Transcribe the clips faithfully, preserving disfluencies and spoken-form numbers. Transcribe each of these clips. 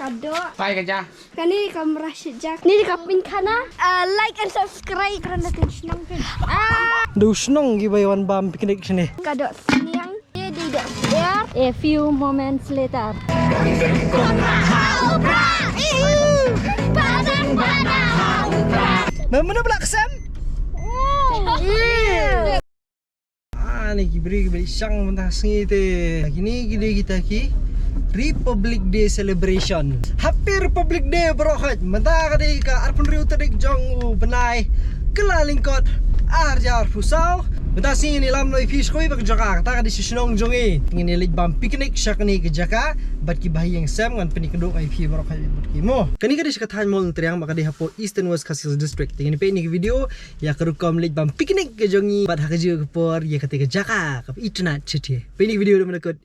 Ka doh. Pai ka ja. Kane ka mrashit jak. Ni ka pynkhana. Ah, like and subscribe. Kren da tin shnong pyn. Ah. Du shnong ki bai wan bam picnic sini. Ka doh sniang. Ye di doh siar. A few moments later. Ba mano ba la ksem? Ah, ni ki briew ki ba leit shang mynta sngi te. Kine ki dei kita ki Republic Day celebration. Happy Republic Day baroh khoit. Mynta ka dei ka arphew hynriew tarik jong u bnai Kyllalyngkot arhajar arphew saw. Mynta sngi ngin ïalam noh ïa phi shkoi ba ka jaka kata ka dei sha shnong jong ngi. Ngin ïa leit bam picnic sha kane ka jaka bad ki bahaïing sem, ngan pynïakynduh ïa phi baroh khoit bad ki mo. Kane ka dei sha ka thaiñ Mawlyntriang ba ka dei hapoh Eastern West Khasi Hills District. Te ngin ïa peit ïa ka video ïa ka rukom leit bam picnic ka jong ngi bad ha kajuh ka por ïa kata ka jaka kaba itynnad shathie. Peit ïa ka video da mynta kut.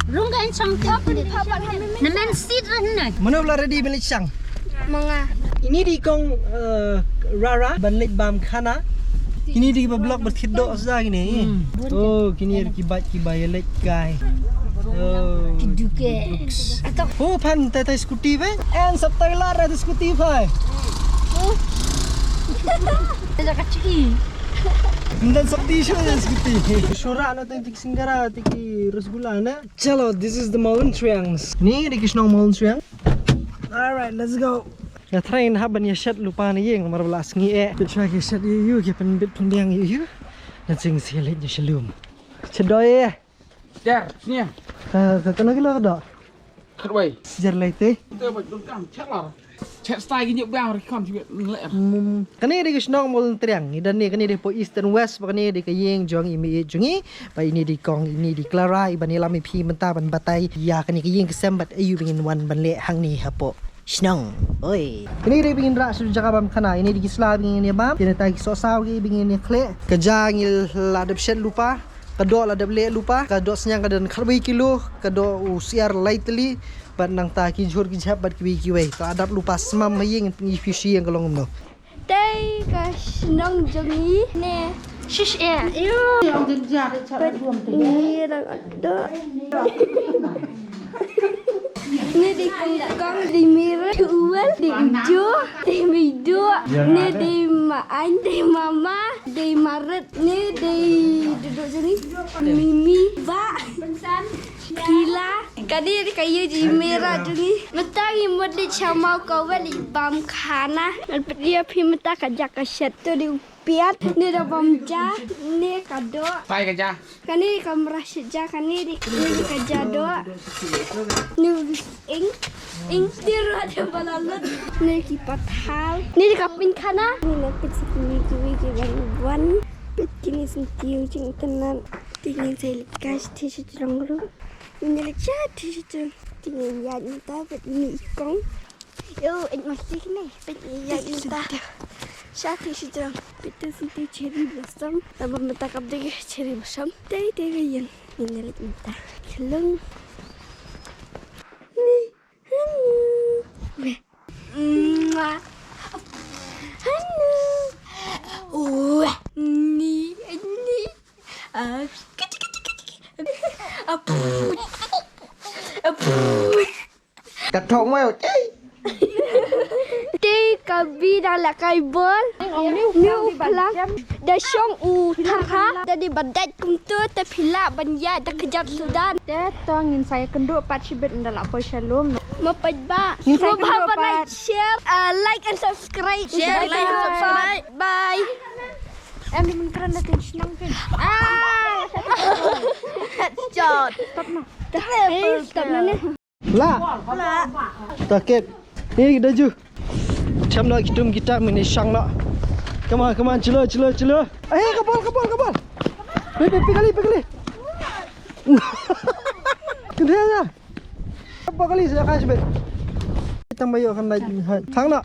Rung ka insang te. Na men sit ran na. Mano ba la ready ban leit shang? Ma nga. Ini dei kong, eh, Rara ban leit bam khana. Ini dei ba block ba thied doh sa kine. Hmm. Oh, kine ki bike ki ba ïa leit kai. Oh. Ki duke. Oh, phan tai tai scooty ba. En sap tai lar ada scooty ba. Ada ka chi. Ndan sap ti shu ada scooty. Shura na tai tik singara tik rasgulla na. Chalo, this is the Mawlyntriang. Ni dei ki shnong Mawlyntriang. Alright, let's go. Nga try hap ban ïa shet lypa na ïing namar ba la sngi eh. Bit shuwa ki shet ïa u, ki pynbit pynbiang ïa u. Ngan sing sha leit ïa sha lum. Chedoi eh. Jar, sini. Ka, ka, kano kilo ka doh? Khatwei. Jar lai te. Te ba dun kam chet lar. Chet stai ki nyuk biang ri khon chi bit nle. Hmm. Kane dei ka shnong Mawlyntriang. Ïa kane, kane dei hapoh Eastern West, ba kane dei ka ïing jong i mei jong ngi. Ba ini dei kong, ini dei Clara, i ban ïalam ïa phi mynta ban batai ïa kane ka ïing ka sem bad aïu ba ngin wan ban leh hangne hapoh shnong. Oi. Kane dei ba ngin rah sha jaka bam khana, ini dei ki sla ba ngin ïa bam, kine tai ki sohsaw ki ba ngin ïa khleh. Ka ja ngi la dep shet lypa, ka doh la dep leh lypa, ka doh sniang ka don khatwei kilo, ka doh u syiar lai tylli, bad nangta ki jhur ki jhep bad kiwei kiwei. Ka la dep lypa smam ha ïing, ngi phi shi ïing ka long kumno. Tei ka shnong jong ngi ne. Shish eh. Yo. Ni rang do. Ni dei kong kong, dei Mira, dei Uwel, dei Ujo, dei Mido, ni dei Ma Ain, dei Mama, dei Maret, ni dei duduk jong ngi. Mimi, ba. Pila. Kane dei ka ïing jong i Mira jong ngi. Mynta ngi mut leit sha maw ka wei leit bam khana. Ngan pyni ïa phi mynta ka jaka shet. To dei u piat, ne da bam ja, ne ka doh. Pai ka ja. Kane dei ka mrashit ja, kane dei, ne dei ka ja doh. Ne u ing, ing ti ruh da ba la lut. Ne ki pathal. Ne dei ka pynkhana. Ne na pynsi kine kiwei ki ban wan. Pynsi kine syntiew jingtynnat. Te ngin sa leit kai sha sha jrong ruh. Ngin leit sha sha jrong. Te ngin ïaid mynta bad ine i kong. Yo, eit ma sih ne. Bad ngin ïaid mynta sha sha jrong. Bad te sha cherry blossom. Naba mynta kaba dei cherry blossom. Te te ka ïing. Ngin leit mynta. Khlung. Ni. Honey. Mwah. Honey. Wah, ni, ni. Ah, kiti, kiti, kiti. Ah, pff. Ah, pff. Ka thok mo, eh. Te ka bi da la kai bol. Ni u phlang. Da shong u thar ha. Da dei ba dait kumto te phi lah ban ïaid da kjat Sudan. Te to ngin sa ïakynduh pat shibit ynda la poi sha lum. Ma pait ba. Ngin sa ïakynduh pat. Share, uh, like and subscribe. Share, like and subscribe. Bye. Em di mun kren da tin shnong kin. Ah. Headshot. Stop na. Eh, stop na ne. La. La. Takit. Ni kita ju. Cham na kitum kita mini shang na. Come on, come on, chilo, chilo, chilo. Eh, kabol, kabol, kabol. Pi, pi, pi kali, pi kali. Kena ya. Apa kali saya kasih bet. Kita mayu akan naik. Khang na.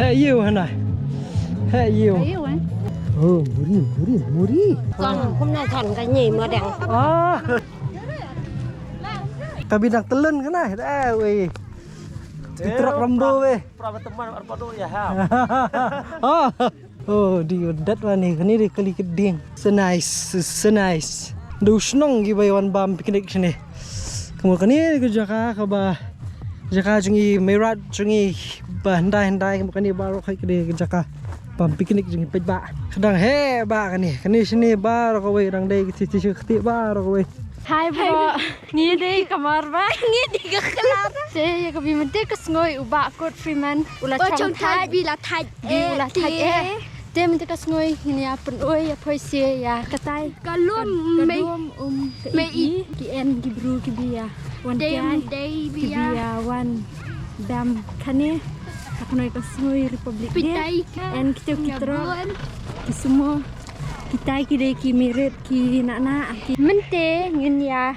Hey you, Hana. Hey you. Hey you, eh? Oh, muri, muri, muri. Kon, kumne kon ka nyi ma dang. Ah. Ka bidang telun kana, eh, wei. Ki trok rambo wei. Pra teman arpado ya ha. Oh. Oh, di dat wani, kani di kali keding. So nice, so nice. Du shnong ki bai wan bam picnic sini. Kamu kani ke jaka kaba jaka jong i mirat jong i ba handai handai kamu kani baru kai ke jaka bam picnic jong i pet ba. Kadang he ba kani. Kani sini baru kawai dang dei kiti kiti baru kawai. Hai bro. Ngi dei kamar ba. Ngi dei ka kelar. Te ya ka bi menti ka sngoi u ba Kurt Freeman. U la chong thaj bi la thaj. Bi u la thaj eh. Te mynta ka sngi ngin ïa pynoi ïa poi se ïa katai. Ka lum mei. Ka lum um ka mei i. Ki en ki bru ki bia wan dei kiai. Dei ki bia wan dam kane. Ka pynoi ka sngi Republic Day. Pitai ka. En kito ki trok. Ki sumo. Kitai ki dei ki mirit ki na na. Mynta ngin ïa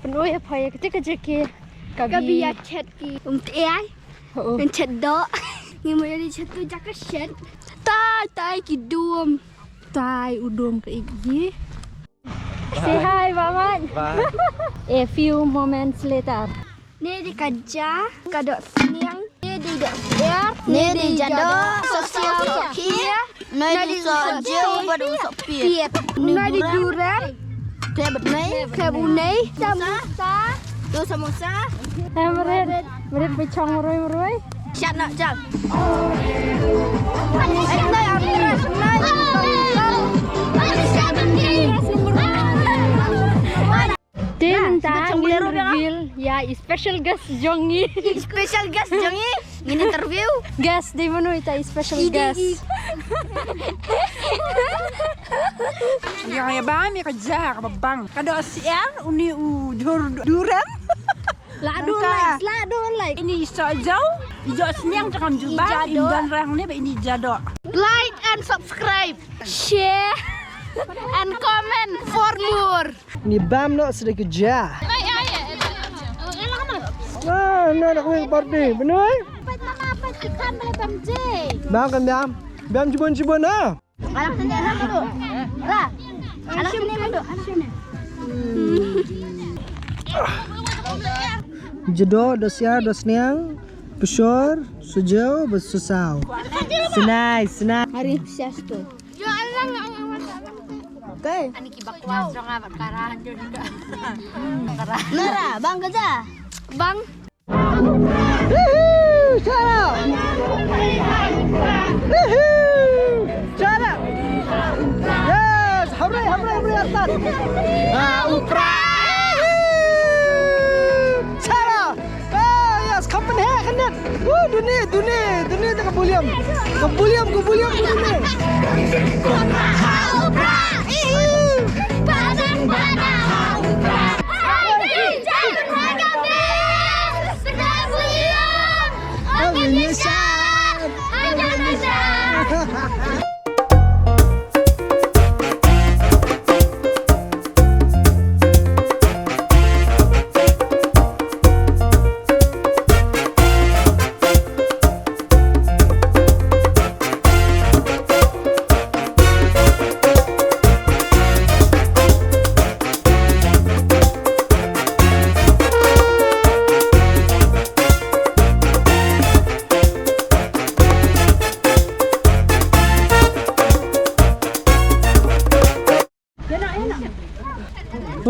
pynoi ïa poi ïa kito ka jaka. Ka bia chet ki um te ai. Ngan chet doh. Ngi mo ïa li chet tu jaka chet. Tai tai ki dum. Tai u dum ka igi. Say hi, Mama. Bye. A few moments later. Ne di ka ja, ka doh sniang. Ne di doh sniang. Ne di ja doh. Sosial sokia. Nai di sok jeu bad u sok piet. Nai di duran. Kebab nai. Kebab nai. Samosa. Tu samosa. Eh, merit. Merit pechong meroi meroi. Shut up, jump. Eh, nai, nai, nai. Te mynta ngin reveal ïa i special guest jong ngi. Special guest jong ngi. Ngin interview. Guest dei mano ita i special guest. Ïa ïa ba mi ka ja ka ba bang. Ka doh siar uni u jhur duran. La do like, la do like. Ini i sok jeu, i jok sniang cakam jubah, i don rang ni ba ini ja doh. Like and subscribe, share and comment for more. Ni bam noh sdei ka ja. Ah, na dak wei party. Benoi? Bam kan bam. Bam jibun jibun ah. Alang sini dulu. Ra. Alang sini dulu. Alang sini. Jedo, dosiar, dosniang, pesor, sejau, besusau. Senai, senai. Hari sias tu. Kai. Ani ki bakwas dong ah, bad kara hanjur juga. Nara, bang kerja. Bang. Woohoo! Shut up! Woohoo! Shut up! Yes! Hooray, hooray, hooray, atat! Ah, upra! Woohoo! Shut up! Oh, yes, company hai khanet. Woo, duni, duni, duni ta ka volume. Ka volume, ka volume, ka duni.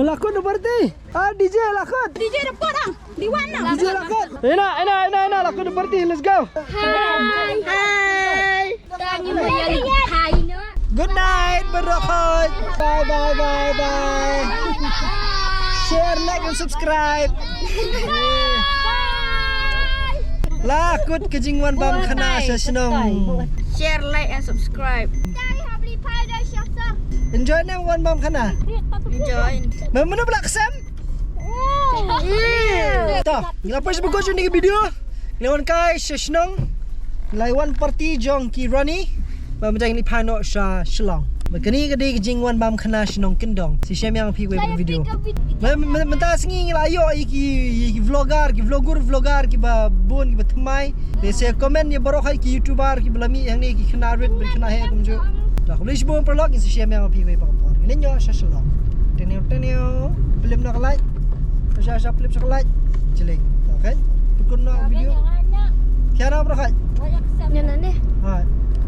Lakut da party. Ah, D J lakut. D J report ah. Di wan ah. D J lakut. Ina, ina, ina, ina, lakut da party. Let's go. Hi. Hi. Hi. Good night, barokhoj. Bye, bye, bye, bye. Share, like and subscribe. Lakut ka jingwan bam khana sha shnong. Share, like and subscribe. Enjoy ne wan bam khana. Enjoy. Mem mena belak sem. To, ngi la poi sha ba ko jong ni ka video. Ngi la wan kai sha shnong. Ngi la wan party jong ki Ronnie. Ba mynta ngi la phai noh sha Shillong. Ba kane ka dei ka jingwan bam khana shnong Kyndong. Shisha ïa phi wei video. Mynta sngi ngi la ïoh ïa ki vlogger, ki vlogger, vlogger ki ba bun ki ba thymmai. Te sa comment ïa baroh ki YouTuber ki ba la mih hangne ki khynnah rit bad khynnah heh kumjuh. Dah khublei shibun paralok, ngin sa shim ïa phi wei pat ka por. Ngin ïa sha Shillong. Taniu taniu. Plim na ka light. Sha sha plim sha ka light. Chilling. Okay. Pukun na video. Kiana bro hai. Nya na ne. Hai.